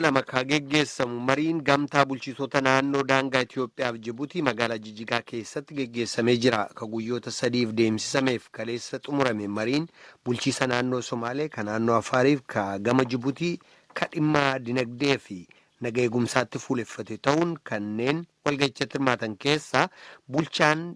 Lama ka geggeessamu mariin gamtaa bulchitoota naannoo daangaa Itoophiyaaf Jibuutii magaalaa Jijigaa keessatti geggeessamee jira. Ka guyyoota 3f deemsisameef kaleessa xumurame mariin bulchiisa naannoo Somaalee, ka naannoo Afaariif ka gama Jibuutii ka dhimma dinagdee fi naga eegumsaatti fuuleffate ta'uun kanneen walga'ichatti hirmaatan keessaa bulchaan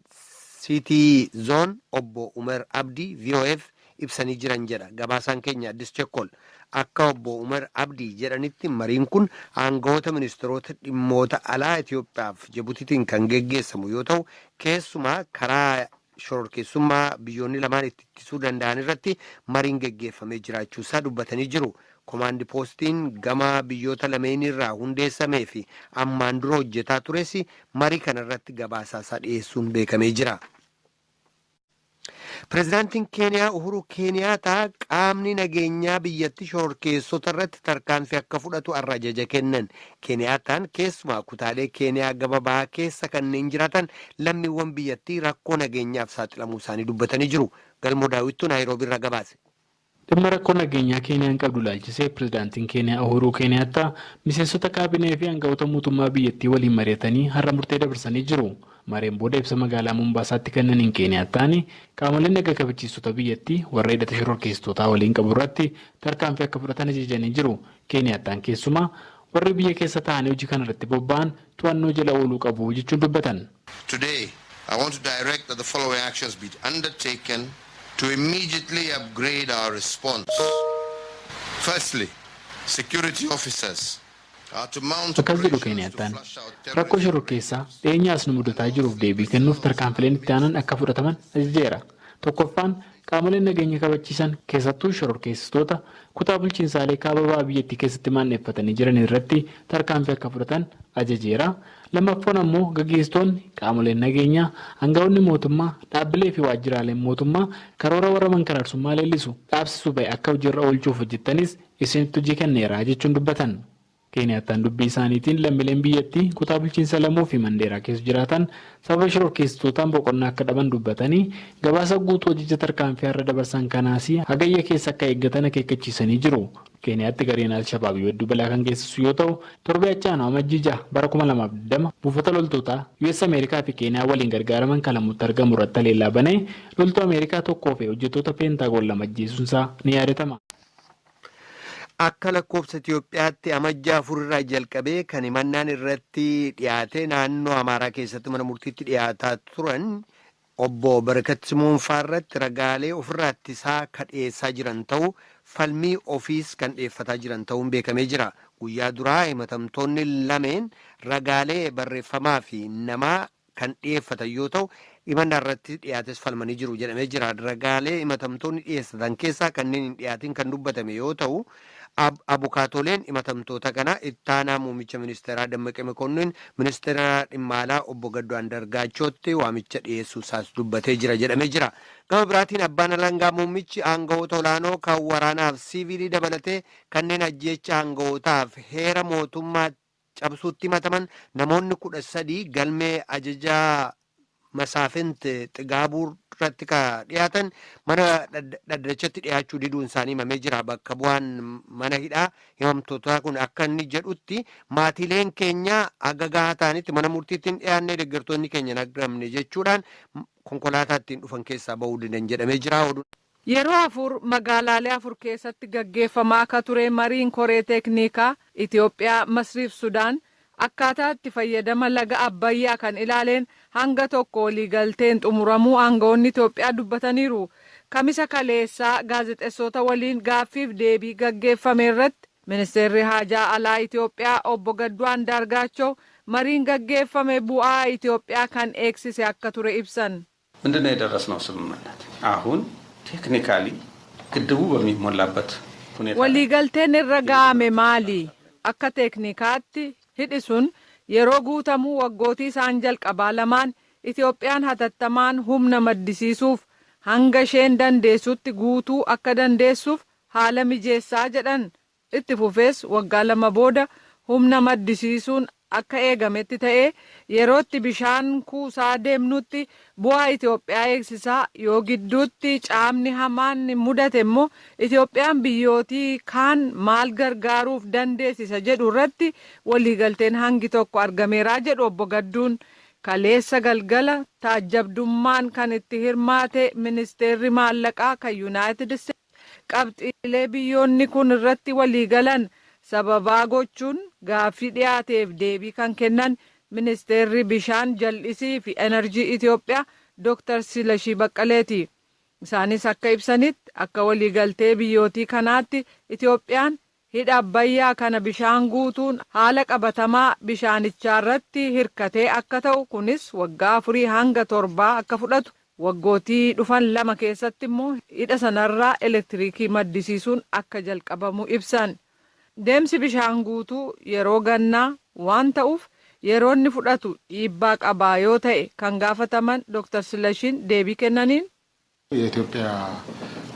Siitii Zoon obbo Umar Abdii VOAf ibsanii jiran jedha gabaasaan keenya Addis Chekkol. Akka obbo Umar Abdii jedhanitti, mariin kun aangawoota ministeerota dhimmoota alaa Itoophiyaaf Jibutiitiin kan geggeessamu yoo ta'u, keessumaa karaa shororkeessummaa biyyoonni lamaan itti ittisuu danda'an irratti mariin geggeeffamee jiraachuusaa dubbatanii jiru. Komaandi poostiin gama biyyoota lameenirraa hundeessamee fi ammaan dura hojjetaa tures marii kanarratti gabaasaasaa dhiyeessuun beekamee jira. Pireezidaantiin Keeniyaa Uhuru Keeniyaataa qaamni nageenyaa biyyatti shororkeessota irratti tarkaanfii akka fudhatu har'a ajaja kennan. Keeniyaataan keessumaa kutaalee Keeniyaa gama bahaa keessa kanneen jiraatan lammiiwwan biyyattii rakkoo nageenyaaf saaxilamuu isaanii dubbatanii jiru. Galmoo Daawwittuu Naayiroobii irraa gabaase. Dhimma rakkoo nageenyaa Keeniyaan qabdu ilaalchisee Pireezidaantiin Keeniyaa Uhuruu Keeniyaattaa miseensota kaabinee fi aangawoota mootummaa biyyattii waliin mari'atanii har'a murtee dabarsanii jiru. Mareen booda ibsa magaalaa Mombaasaatti kennaniin Keeniyaattaan qaamoleen naga kabachiistota biyyattii warra hidhata shororkeessitootaa waliin qabu irratti tarkaanfii akka fudhatan ajajanii jiru. Keeniyaattaan keessumaa warri biyya keessa taa'anii hojii kana irratti bobba'an to'annoo jala ooluu qabu jechuun dubbatan. Today, I want to direct that the following actions be undertaken to immediately upgrade our response. Firstly, security officers are to mount Akkas jedhu operations to Keeniyaattaan. flush out Rakkoo terrorist shororkeessaa dhiyeenyaas nu mudataa jiruuf deebii kennuuf tarkaanfileen itti aanan akka fudhataman ajajeera. Tokkoffaan, qaamoleen nageenya kabachiisan keessattuu shororkeessitoota kutaa bulchiinsaalee kaaba bahaa biyyattii keessatti maanneeffatanii jiran irratti tarkaanfii akka fudhatan ajajeera. Lammaffaan ammoo gaggeessitoonni qaamoleen nageenyaa, aangawoonni mootummaa, dhaabbilee fi waajjiraaleen mootummaa karoora warra mankaraarsummaa leellisu dhaabsisuu ba'e akka hojiirra oolchuuf hojjettanis isinitti hojii kenneera jechuun dubbatan. Keeniyaattaan dubbii isaaniitiin lammiileen biyyattii kutaa bulchiinsa Lamuu fi Mandeeraa keessa jiraatan sababa shororkeessitootaan boqonnaa akka dhaban dubbatanii, gabaasa guutuu ajaja tarkaanfii har'a dabarsan kanaas Hagayya keessa akka eeggatan akeekkachiisanii jiru. Keeniyaatti gareen Alshabaab hedduu balaa kan geessisu yoo ta'u, torbee achaanoo Amajjii 6 bara 2020 buufata loltootaa US Ameerikaa fi Keeniyaa waliin gargaaraman kan Lamuutti argamu irratti haleellaa banee loltuu Ameerikaa tokkoo fi hojjettoota Peentaagoon lama ajjeesuunsaa ni yaadatama. Akka lakkoofsa Itoophiyaatti Amajjii 4 irraa jalqabee kan himannaan irratti dhiyaate naannoo Amaaraa keessatti mana murtiitti dhiyaataa turan obbo Barakat Simoonfaa irratti ragaalee ofirraa ittisaa ka dhiyeessaa jiran ta'uu, falmii ofiis kan dhiyeeffataa jiran ta'uun beekamee jira. Guyyaa duraa himatamtoonni lameen ragaalee barreeffamaa fi namaa kan dhiyeeffatan yoo ta'u, himannaa irratti dhiyaates falmanii jiru jedhamee jira. Ragaalee himatamtoonni dhiyeessatan keessaa kanneen hin dhiyaatin kan dubbatame yoo ta'u, abukaatoleen himatamtoota kana ittaanaa muummicha ministeeraa Dammaqee Mokonnin ministeera dhimma alaa obbo Gaddoo Andargaachootti waamicha dhiyeessuu isaas dubbatee jira jedhamee jira. Gama biraatiin abbaan alangaa muummichi aangawoota olaanoo kan waraanaaf siivilii dabalatee kanneen ajjeecha aangawootaaf heera mootummaa cabsuutti himataman namoonni 13 galmee ajajaa Masaafint Xigaabuu irratti ka dhiyaatan mana dhaddachatti dhiyaachuu diduun isaanii himamee jira. Bakka bu'aan mana hidhaa himamtootaa kun akka inni jedhutti, maatiileen keenya haga gahaa ta'anitti mana murtiitti hin dhiyaanne, deeggartoonni keenya hin argamne jechuudhaan konkolaataa ittiin dhufan keessaa bahuu didan jedhamee jira. Yeroo afur magaalaalee afur keessatti gaggeeffamaa akka ture mariin koree teeknikaa Itoophiyaa, Masriif Sudaan akkaataa itti fayyadama laga Abbayyaa kan ilaaleen hanga tokko waliigalteen xumuramuu aangawoonni Itoophiyaa dubbataniiru. Kamisa kaleessaa gaazexeessota waliin gaaffiif deebii gaggeeffame irratti ministeerri haajaa alaa Itoophiyaa obbo Gadduu Andaargaachoo mariin gaggeeffame bu'aa Itoophiyaa kan eegsise akka ture ibsan. ምንድን ነው የደረስነው ስምምነት? አሁን ቴክኒካሊ ግድቡ በሚሞላበት ሁኔታ ላይ Waliigalteen irra ga'ame maali? Akka teeknikaatti hidhi sun yeroo guutamuu waggootii isaan jalqabaa lamaan Itoophiyaan hatattamaan humna maddisiisuuf hanga isheen dandeessutti guutuu akka dandeessuuf haala mijeessaa jedhan. Itti fufees waggaa 2 booda humna maddisiisuun Akka eegametti ta'ee, yerootti bishaan kuusaa deemnutti bu'aa Itoophiyaa eegsisaa, yoo gidduutti caamni hamaan mudate immoo Itoophiyaan biyyootii kaan maal gargaaruuf dandeessisa jedhu irratti waliigalteen hangi tokko argameeraa jedhu obbo Gadduun. Kaleessa galgala taajjabdummaan kan itti hirmaate ministeerri maallaqaa kan Yuunaayitid Isteetsi qabxiilee biyyoonni kun irratti waliigalan sababaa gochuun gaaffii dhiyaateef deebii kan kennan ministeerri bishaan, jal'isii fi enerjii Itoophiyaa Dr. Silashii Baqqaleeti. Isaanis akka ibsanitti, akka waliigaltee biyyootii kanaatti Itoophiyaan hidha Abbayyaa kana bishaan guutuun haala qabatamaa bishaanichaa irratti hirkatee akka ta'u, kunis waggaa 4 hanga 7 akka fudhatu, waggootii dhufan 2 keessatti immoo hidha sanarraa elektiriikii maddisiisuun akka jalqabamu ibsan. Deemsi bishaan guutuu yeroo gannaa waan ta'uuf yeroo inni fudhatu dhiibbaa qabaa yoo ta'e kan gaafataman Dr. Silashiin deebii kennaniin. የኢትዮጵያ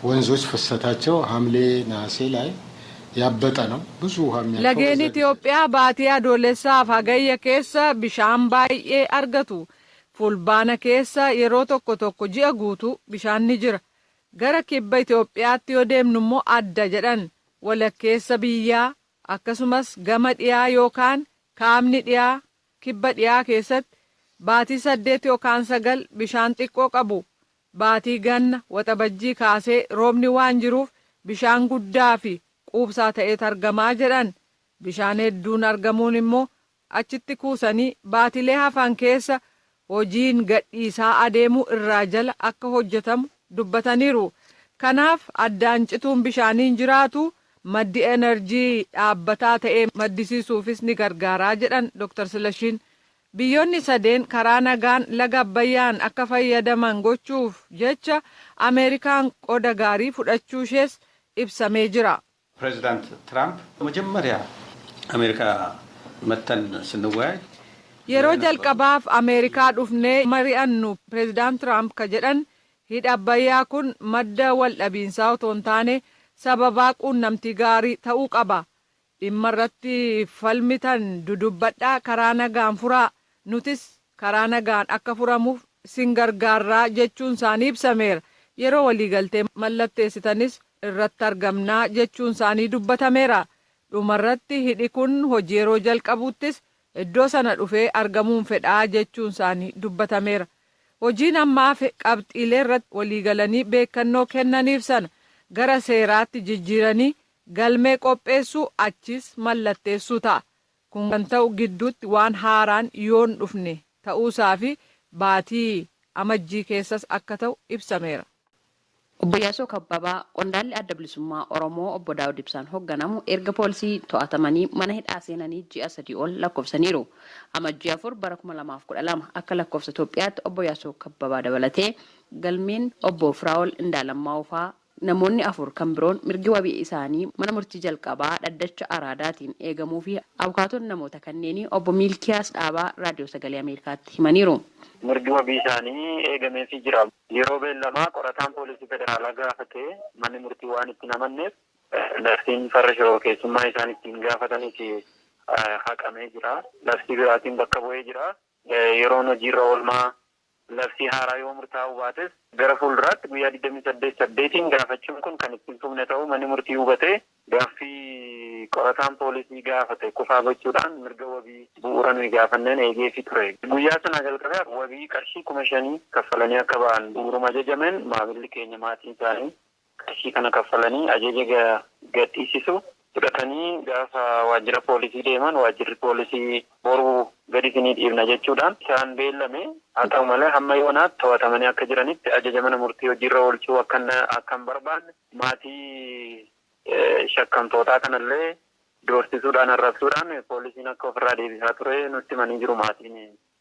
ወንዞች ፍሰታቸው ሐምሌ ነሐሴ ላይ ያበጠ ነው። ብዙ ውሃ የሚያልፈው Lageen በዛ ጊዜ። Itoophiyaa baatii Adoolessaaf Hagayya keessa bishaan baay'ee argatu. Fulbaana keessa yeroo tokko tokko ji'a guutuu bishaan ni jira. Gara kibba Itoophiyaatti yoo deemnu immoo adda jedhan. Walakkeessa biyyaa akkasumas gama dhiyaa yookaan kaabni dhiyaa, kibba dhiyaa keessatti baatii 8 yookaan 9 bishaan xiqqoo qabu. Baatii ganna Waxabajjii kaasee roobni waan jiruuf bishaan guddaa fi quubsaa ta'etu argamaa jedhan. Bishaan hedduun argamuun immoo achitti kuusanii baatilee hafan keessa hojiin gadhiisaa adeemuu irraa jala akka hojjetamu dubbataniiru. Kanaaf addaan cituun bishaaniin jiraatu, maddi enerjii dhaabbataa ta'ee maddisiisuufis ni gargaaraa jedhan Dr. Silashiin. Biyyoonni sadeen karaa nagaan laga Abbayyaan akka fayyadaman gochuuf jecha Ameerikaan qooda gaarii fudhachuu ishees ibsamee jira. ፕሬዚዳንት ትራምፕ መጀመሪያ አሜሪካ መተን ስንወያይ Yeroo jalqabaaf Ameerikaa dhufnee mari'annu Pireezidaant Tiraamp ka jedhan, hidha Abbayyaa kun madda wal dhabiinsaa otoo hin taane sababaa quunnamtii gaarii ta'uu qaba. Dhimma irratti falmitan dudubbadhaa, karaa nagaan furaa, nutis karaa nagaan akka furamuuf sin gargaarraa jechuun isaanii ibsameera. Yeroo waliigaltee mallatteessitanis irratti argamnaa jechuun isaanii dubbatameera. Dhumarratti hidhi kun hojii yeroo jalqabuttis iddoo sana dhufee argamuun fedhaa jechuun isaanii dubbatameera. Hojiin ammaa qabxiilee irratti waliigalanii beekannoo kennaniif sana gara seeraatti jijjiiranii galmee qopheessuu, achis mallatteessuu ta'a. Kun kan ta'u gidduutti waan haaraan yoon dhufne ta'uusaa fi baatii Amajjii keessas akka ta'u ibsameera. Obbo Yaasoo Kabbabaa, qondaalli Adda Bilisummaa Oromoo obbo Daawud Ibsaan hoogganamu erga poolisii to'atamanii mana hidhaa seenanii ji'a 3 ol lakkoofsaniiru. Amajjii 4 bara 2012 akka lakkoofsa Itoophiyaatti obbo Yaasoo Kabbabaa dabalatee galmeen obbo Firaa'ol Indaalammaa fa'aa namoonni afur kan biroon mirgi wabii isaanii mana murtii jalqabaa dhaddacha Araadaatiin eegamuu fi abukaatonni namoota kanneenii obbo Miilkiyaas Dhaabaa Raadiyoo Sagalee Ameerikaatti himaniiru. Mirgi wabii isaanii eegameefii jira. Yeroo beellamaa qorataan poolisii federaalaa gaafatee manni murtii waan itti amanneef labsiin farra shororkeessummaa isaan ittiin gaafataniif haqamee jira. Labsii biraatiin bakka bu'ee jira. Yeroon hojiirra oolmaa labsii haaraa yoo murtaa'uu baates gara fuulduraatti guyyaa 28/8 gaafachuun kun kan ittiin fufne ta'uu manni murtii hubatee gaaffii qorataan poolisii gaafate kufaa gochuudhaan mirga wabii bu'uura nuyi gaafanneen eegeefii ture. Guyyaa sana jalqabee wabii qarshii 5,000 kaffalanii akka ba'an bu'uuruma ajajameen maamilli keenya, maatiin isaanii qarshii kana kaffalanii ajaja gadhiisisu fudhatanii gaafa waajjira poolisii deeman, waajjirri poolisii boruu gadi isinii dhiibna jechuudhaan isaan beellame. Haa ta'u malee, hamma yoonaatti to'atamanii akka jiranitti ajaja mana murtii hojiirra oolchuu akka hin barbaanne, maatii shakkamtootaa kanallee doorsisuudhaan, arrabsuudhaan poolisiin akka ofirraa deebisaa ture nutti himanii jiru maatiin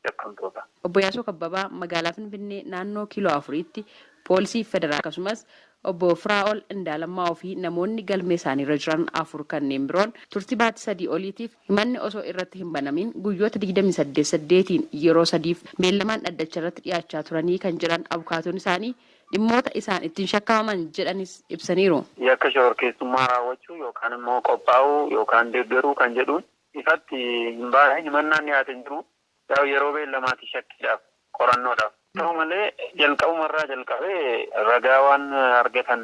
shakkamtoota. Obbo Yaasoo Kabbabaa magaalaa Finfinnee naannoo kiiloo afuriitti poolisii federaalaa akkasumas obbo Firaa'ol Indaalammaa fi namoonni galmee isaaniirra jiran afur kanneen biroon turtii baatii 3 oliitiif himanni osoo irratti hin banamin guyyoota 28/8 yeroo sadiif beellamaan dhaddacha irratti dhiyaachaa turanii kan jiran abukaatoon isaanii dhimmoota isaan ittiin shakkamaman jedhanis ibsaniiru. Yakka shororkeessummaa raawwachuu yookaan immoo qophaa'uu yookaan deeggaruu kan jedhuun Ifatti hin baane, himannaan dhiyaate hin jiru. Yeroo beellamaati shakkiidhaaf, qorannoodhaaf. Ta'u malee jalqabumarraa jalqabee ragaa waan argatan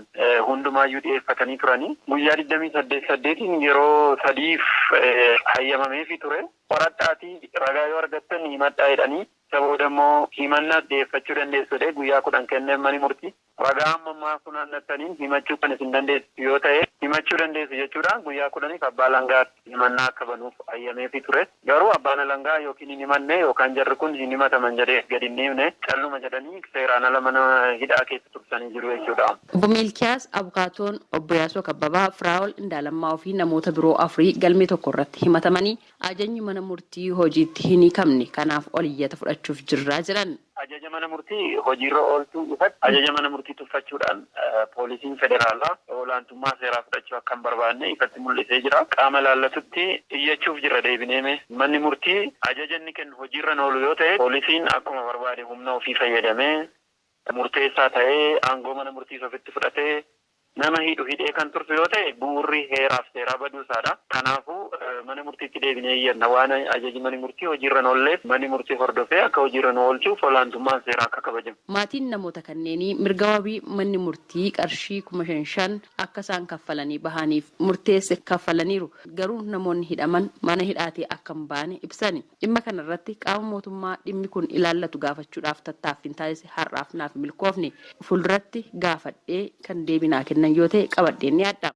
hundumaayyuu dhiyeeffatanii turanii guyyaa 28/8 yeroo sadiif hayyamameefii ture. Qoradhaatii ragaa yoo argattan himadhaa jedhanii, isa booda immoo himannaas dhiyeeffachuu dandeessu guyyaa 10 kenneef mani murtii. Ragaa amma ammaa funaannattaniin himachuu kan isin dandeessu yoo ta'e himachuu dandeessu jechuudha. Guyyaa 10f abbaa alangaa himannaa akka banuuf hayyameefii ture. Garuu abbaan alangaa yookiin hin himanne yookaan jarri kun hin himataman jedhee gadi hin dhiifne, calluma jedhanii seeraan ala mana hidhaa keessa tursanii jiru jechuudha. Obbo Miilkiyaas Abukaatoon Obbo Yaasoo Kabbabaa, Firaa'ol Indaalammaa fi namoota biroo afurii galmee tokko irratti himatamanii ajajni mana murtii hojiitti hin hiikamne, kanaaf ol iyyata fudhachuuf jirraa jedhan. Ajaja mana murtii hojiirra ooltuu ifatti ajaja mana murtii tuffachuudhaan poolisiin federaalaa olaantummaa seeraa fudhachuu akka hin barbaanne ifatti mul'isee jira. Qaama laallatutti iyyachuuf jira deebineeme. Manni murtii ajaja inni kennu hojiirra oolu yoo ta'e, poolisiin akkuma barbaade humna ofii fayyadamee murteessaa ta'ee aangoo mana murtiis ofitti fudhatee nama hidhu hidhee kan tursu yoo ta'e, bu'uurri heeraaf seeraa baduusaadha. Kanaafuu mana murtiitti deebinee iyyanna, waan ajaji mana murtii hojiirra oolleef manni murtii hordofee akka hojiirra oolchuuf olaantummaan seeraa akka kabajamu. Maatiin namoota kanneenii mirga wabii manni murtii qarshii 5,000 akka isaan kaffalanii bahaniif murteesse kaffalaniiru. Garuu namoonni hidhaman mana hidhaatee akka hin baane ibsani. Dhimma kanarratti qaama mootummaa dhimmi kun ilaallatu gaafachuudhaaf tattaaffiin taasise har'aaf naaf milkoofne. Fuulduratti gaafadhee kan deebinaa kennan yoo ta'e qabadheen ni adda.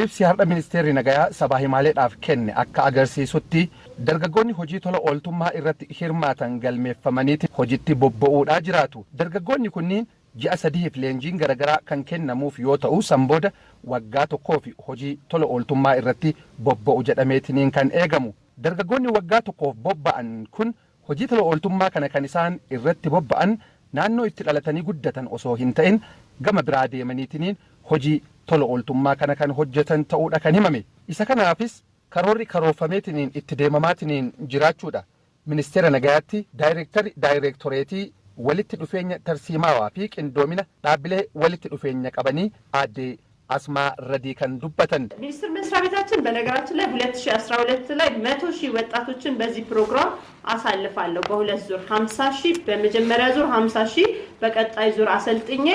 Ibsi har'a ministeerri nagayaa sabaa himaaleedhaaf kenne akka agarsiisutti, dargaggoonni hojii tola ooltummaa irratti hirmaatan galmeeffamaniiti hojiitti bobba'uudhaa jiraatu. Dargaggoonni kunniin ji'a 3f leenjiin garaagaraa kan kennamuuf yoo ta'u, san booda waggaa tokkoof hojii tola ooltummaa irratti bobba'u jedhameetiniin kan eegamu. Dargaggoonni waggaa tokkoof bobba'an kun hojii tola ooltummaa kana kan isaan irratti bobba'an naannoo itti dhalatanii guddatan osoo hin ta'in, gama biraa deemaniitiniin hojii tola ooltummaa kana kan hojjetan ta'uudha kan himame. Isa kanaafis karoorri karoorfameetiniin itti deemamaatiniin jiraachuudha. Ministeera nagayaatti daayireektarri daayireektoreetii walitti dhufeenya tarsiimaawaa fi qindoomina dhaabbilee walitti dhufeenya qabanii aadde Asmaa Radii kan dubbatan. ሚኒስቴር መስሪያ ቤታችን በነገራችን ላይ 2012 ላይ 100,000 ወጣቶችን በዚህ ፕሮግራም አሳልፋለሁ። በሁለት ዙር 50,000 በመጀመሪያ ዙር፣ 50,000 በቀጣይ ዙር አሰልጥኜ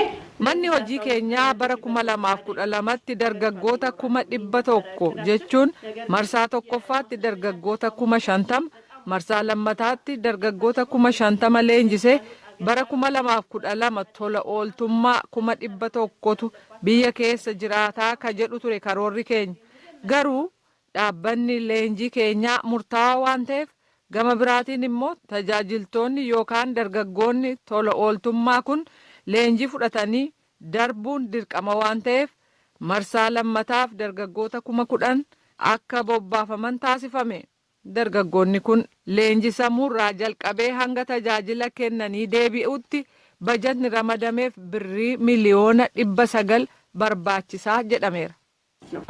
Manni hojii keenyaa bara 2012tti dargaggoota 100,000 jechuun marsaa tokkoffaatti dargaggoota 50,000, marsaa lammataatti dargaggoota 50,000 leenjisee bara 2012 tola ooltummaa 100,000tu biyya keessa jiraataa ka jedhu ture karoorri keenya. Garuu dhaabbanni leenjii keenyaa murtaawaa waan ta'eef, gama biraatiin immoo tajaajiltoonni yookaan dargaggoonni tola ooltummaa kun leenjii fudhatanii darbuun dirqama waan ta'eef, marsaa lammataaf dargaggoota 10,000 akka bobbaafaman taasifame. Dargaggoonni kun leenjisamuurraa jalqabee hanga tajaajila kennanii deebi'utti bajatni ramadameef birrii 900,000,000 barbaachisaa jedhameera.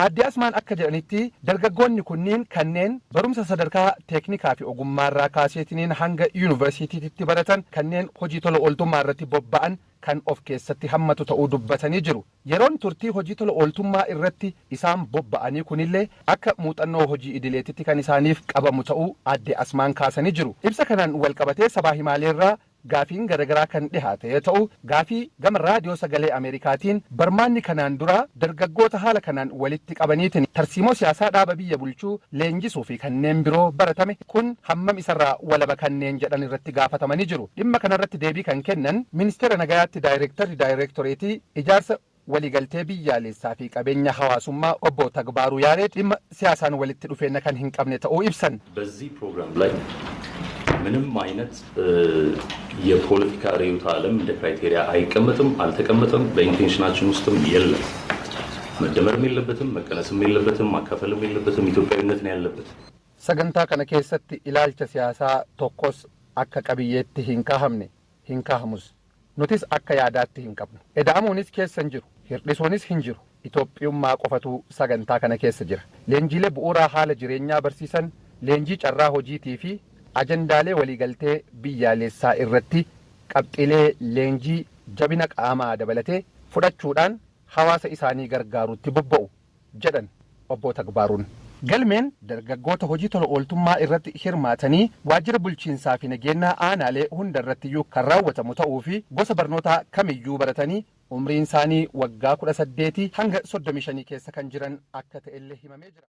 Aadde Asmaan akka jedhanitti, dargaggoonni kunniin kanneen barumsa sadarkaa teeknikaa fi ogummaarraa kaaseetiniin hanga yuunivarsiitiitti baratan, kanneen hojii tola ooltummaa irratti bobba'an kan of keessatti hammatu ta'uu dubbatanii jiru. Yeroon turtii hojii tola ooltummaa irratti isaan bobba'anii kunillee akka muuxannoo hojii idileetitti kan isaaniif qabamu ta'uu aadde Asmaan kaasanii jiru. Ibsa kanaan wal qabatee sabaa himaaleerraa gaafiin garaagaraa kan dhihaate yoo ta'u, gaafii gama raadiyoo sagalee Ameerikaatiin barmaanni kanaan dura dargaggoota haala kanaan walitti qabaniitiin tarsiimoo siyaasaa dhaaba biyya bulchuu leenjisuu fi kanneen biroo baratame kun hammam isarraa walaba kanneen jedhan irratti gaafatamanii jiru. Dhimma kanarratti deebii kan kennan ministeera nagayaatti daayireektarri daayireektoreetii ijaarsa waliigaltee biyyaalessaa fi qabeenya hawaasummaa obbo Tagbaaruu Yaaree dhimma siyaasaan walitti dhufeenya kan hin qabne ta'uu ibsan. በዚህ ፕሮግራም ላይ ምንም አይነት የፖለቲካ ርዕዮተ ዓለም እንደ ክራይቴሪያ አይቀመጥም፣ አልተቀመጠም፣ በኢንቴንሽናችን ውስጥም የለም። መደመርም የለበትም፣ መቀነስም የለበትም፣ ማካፈልም የለበትም። ኢትዮጵያዊነት ነው ያለበት። Sagantaa kana keessatti ilaalcha siyaasaa tokkos akka qabiyyeetti hin kaahamne, hin kaahamus. Nutis akka yaadaatti hin qabnu. Eda'amuunis keessa hin jiru, hir'isuunis hin jiru. Itoophiyummaa qofatu sagantaa kana keessa jira. Leenjiilee bu'uuraa haala jireenyaa barsiisan, leenjii carraa hojiitii fi ajandaalee waliigaltee biyyaalessaa irratti qabxiilee leenjii jabina qaamaa dabalatee fudhachuudhaan hawaasa isaanii gargaarutti bobba'u jedhan obbo Tagbaaruun. Galmeen dargaggoota hojii tola ooltummaa irratti hirmaatanii waajjira bulchiinsaa fi nageenyaa aanaalee hunda irrattiyyuu kan raawwatamu ta'uu fi gosa barnootaa kamiyyuu baratanii umriin isaanii waggaa 18 hanga 35 keessa kan jiran akka ta'ellee himamee jira.